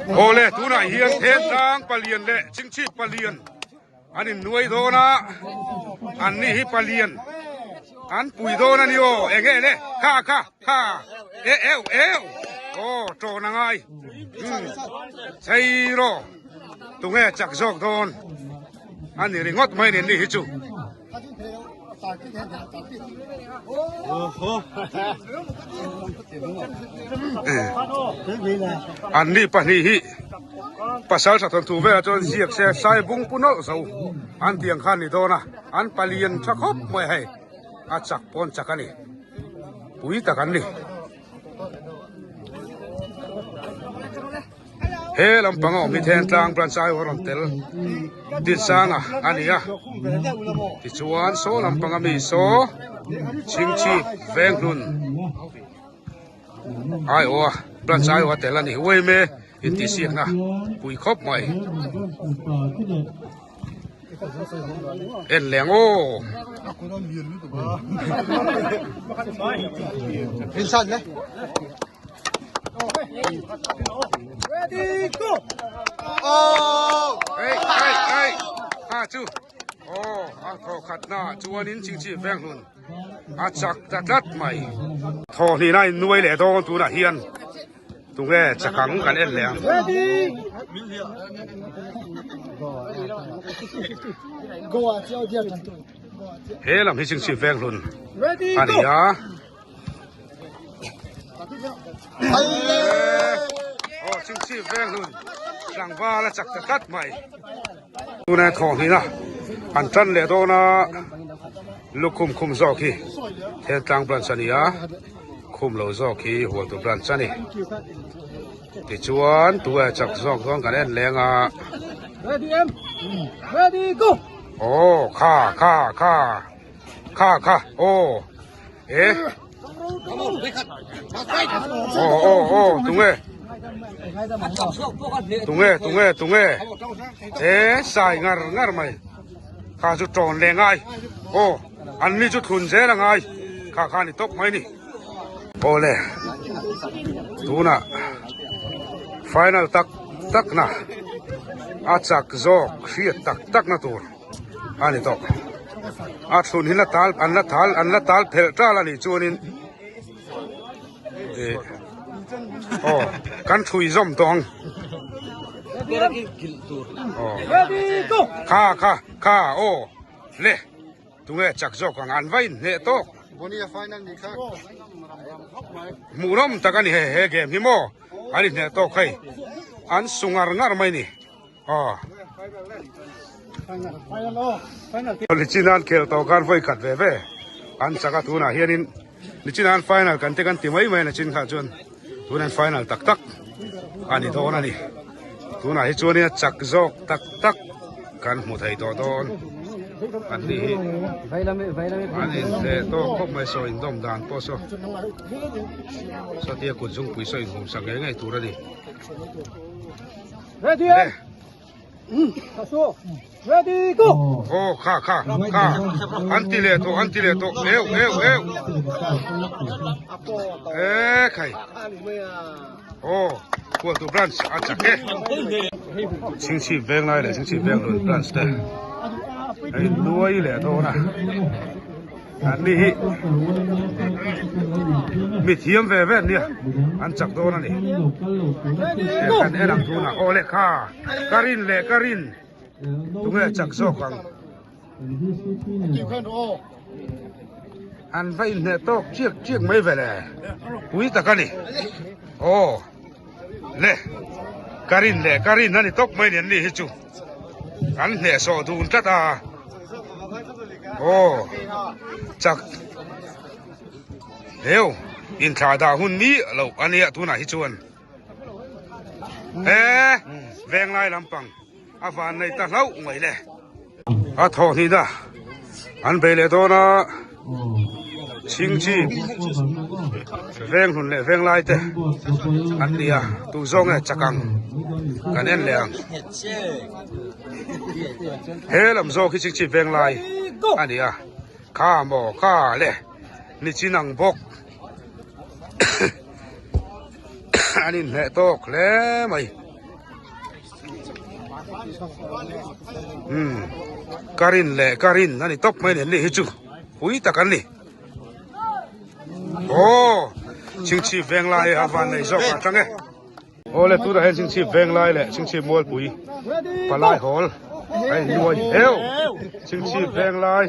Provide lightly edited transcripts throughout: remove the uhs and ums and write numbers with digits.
Awle tunah hian Thentlang palian leh Chingchhip palian an innuai dawn a, an ni hi palian an pui dawn a ni aw, eng nge le kha kha kha e eu eu aw tawn a ngai umm chei rawh tunge chak zawk dawn a ni ringawt mai ni an ni hi chu. An ni pahnih hi pasal tha thawnthu velah chuan ziak se sai bung pu nawlh zo an tih ang khan ni dawn a, an palian tha khawp mai hei a chak pawn chak a ni pui tak an ni. He lampang a awm hi Thentlang branch aiawh a rawn tel Dinsanga a ni a, tichuan saw lampang ami saw Chhingchhip Venghlun aiawh a branch aiawh a tel a ni uaime intihsiakna pui khawp mai. En leng aw. Ready go. Hey hey hey ha chu aw a thaw khat na chuanin chingchi veng hlun a chak ta tlat mai thaw hnihna in nuai leh dawn tunah hian Tunge chakang kan en leh ang. He lam hi chingchip veng hlun a ni a. Aw chingchip veng hlun tlangval a chak ta tlat mai. Tuna thawhhnihna an tan leh dawn a, lukhum khum zawk hi Thentlang branch a ni a, khum lo zawk hi Hualtu branch a ni. Tichuan tu e chak zawk dawn kan en leng a. Ready em? Ready go! Aw kha kha kha kha kha aw e. Aw aw aw tunge tunge tunge tunge e sai ngar ngar mai kha chu tawn leh ngai aw an ni chu thlun zel a ngai kha kha ni tawp mai ni aw le tunah final tak tak na a chak zawk hriat tak tak na tur. a ni tawh a thlun hi la tal an la tal an la tal phelh tal a nih chuanin ih aw kan thui zawm tawh ang aw kha kha kha aw le tunge chak zawk ang an va inhneh tawk hmuhnawm tak a ni he he game hi maw an inhneh tawk hei an su ngar ngar mai ni. Aw. Nichina an khel tawh khan vawi khat ve ve an chak a tunah hianin nichina an final kan te kan ti mai mai a nichin kha chuan tuna an final tak tak a ni dawn a ni tunah hi chuanin a chak zawk tak tak kan hmu thei tawh dawn an ni hi an inhleh tawk khawp mai saw indawm dan pawh saw sawtia kut zungpui saw inhum sak ngei ngei tur a ni. Ready eh? Ready go! Oh kha kha kha an ti leh tawh an ti leh tawh eu eu eu e khai oh Hualtu branch a chak e Chhingchhip veng lai leh Chhingchhip veng hlun branch te hei nuai leh dawn a. An ni hi mi thiam ve ve an nia an chak dawn a ni kan en ang tunah aw le kha ka rin leh ka rin tunge chak zawk ang an va inhneh tawk chiak chiak mai ve le pui tak a ni aw le ka rin leh ka rin a ni tawp mai ni an ni hi chu. An hnehsawh dun tlat a aw chak heu inthlah dah hun mi loh a nia tunah hi chuan he venglai lampang a van nei ta hlauh mai le a thawh hnihna an bei leh dawn a. Chhingchhip veng hlun leh veng lai te an ni a tu zawng nge chak ang kan en leh ang he lam zawk hi chhingchhip veng lai a ni a kha maw kha le ni chin ang bawk an inhneh tawk hle mai. Umm ka rin leh ka rin a ni tawp mai a ni an ni hi chu pui tak an ni. Aw chhingchhip veng lai a van nei zawk ah tang e. Aw le tunah hian chhingchhip veng lai leh chhingchhip mualpui palai hawl a innuai heu. Chhingchhip veng lai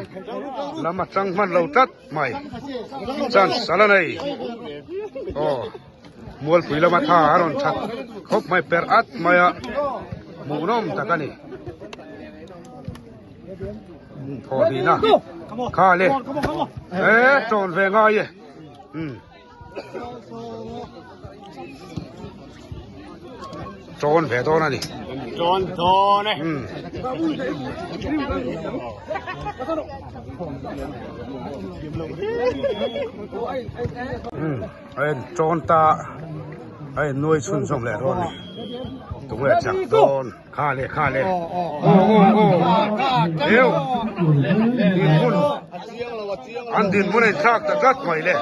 lam atang hman lo tlat mai chance a la nei. Aw mualpui lama tha a rawn that khawp mai perh at mai a hmuhnawm tak a ni. Thaw hlihna kha le e tawn ve ngai e. Umm. Tawn ve dawn a ni. Tawn dawn e. Umm. Umm a en tawn ta a en nuai chhunzawm leh dawn a ni. Tunge chak dawn. Kha le kha le aw aw aw eu dinhmun an dinhmun a inthlak ta tlat mai le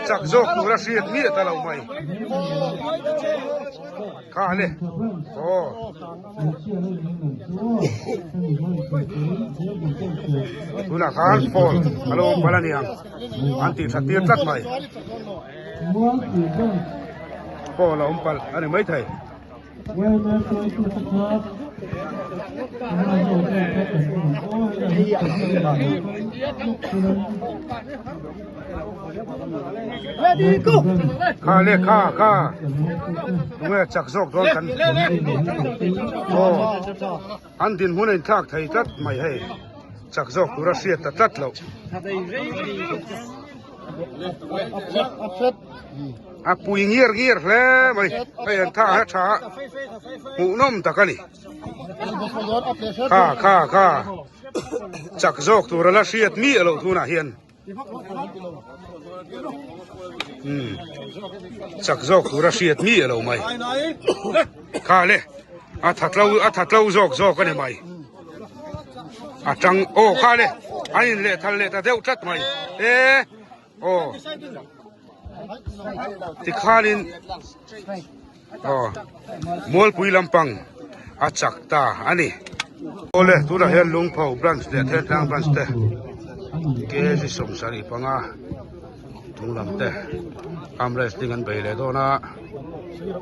chak zawk tur a hriat miah ta lo mai kha le aw. Tunah khan phone a lo awm palh a niang an tih that tir tlat mai phone a awm palh a ni maithei. Kha le kha kha tunge chak zawk dawn kan aw an dinhmun a inthlak thei tlat mai hei chak zawk tura hriat ta tlat loh. A pui ngiar ngiar hle mai hei an tha a tha a hmuhnawm tak a ni kha kha kha chak zawk tur a la hriat miah loh tunah hian umm chak zawk tur a hriat miah loh mai kha le a tha tlo a tha tlo zawk zawk a ni mai. A tang aw kha le an in leh thal leh ta deuh tlat mai e aw tikhanin aw mualpui lampang a chak ta a ni. Awle tunah hian Lungpho branch leh Thentlang branch te kg 75 chung lam te arm wrestling an bei leh dawn a.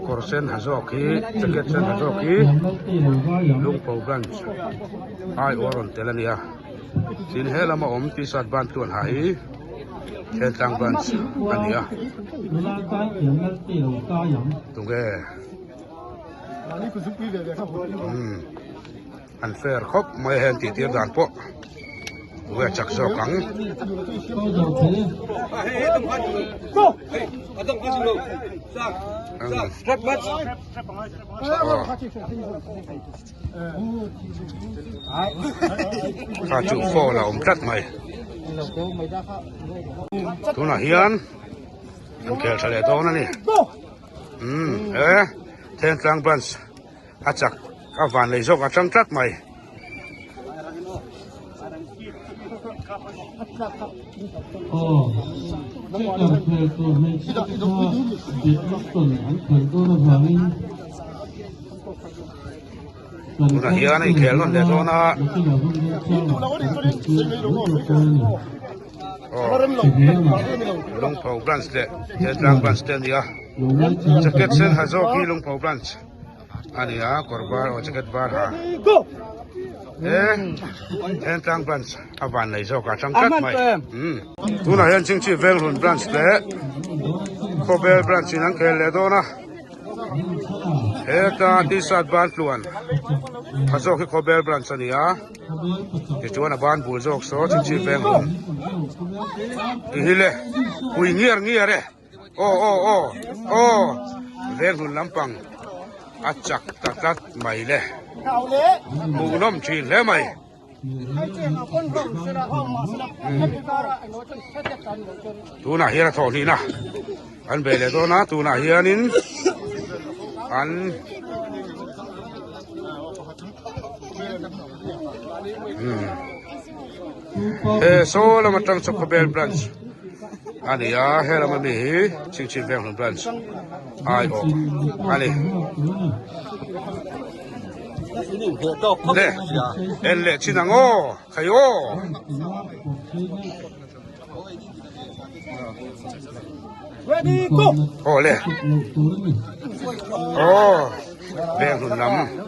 Kawr sen ha zawk hi jacket sen ha zawk hi Lungpho branch aiawh a rawn tel a ni a tin he lama awm t-shirt ban tluan ha hi Thentlang branch a ni a tunge umm an fair khawp mai a hei an tih tir dan pawh tunge a chak zawk ang. Kha chu phone a awm tlat mai tunah hian an khel tha leh dawn a ni umm he Thentlang branch a chak a van lei zawk a tang tlat mai. Tunah hian a inkhel nawn leh dawn a. Aw Lungpho branch leh Thentlang branch te a ni a jacket sen ha zawk hi Lungpho branch. A ni a kawr var aw jacket var ha e Thentlang branch a van lei zawk a tang tlat mai umm tunah hian Chingchhip Venglun branch leh Khawbel branch in an khel leh dawn a heta t-shirt ban tluan tha zawk hi Khawbel branch a ni a tichuan a ban bul zawk saw Chingchhip Venglun tih hi le pui ngiar ngiar e. Aw aw aw aw Venghmun lampang a chak ta tlat mai le hmuhnawm thin hle mai. Tunah hian a thawh hnihna an bei leh dawn a tunah hianin an He saw lam atang chu khawbel branch a ni a he lam ami hi Chingchhip Venghlun branch aiawh a ni. Le en leh chin ang aw khai aw. Ready go! Aw le. Aw veng hlun lam.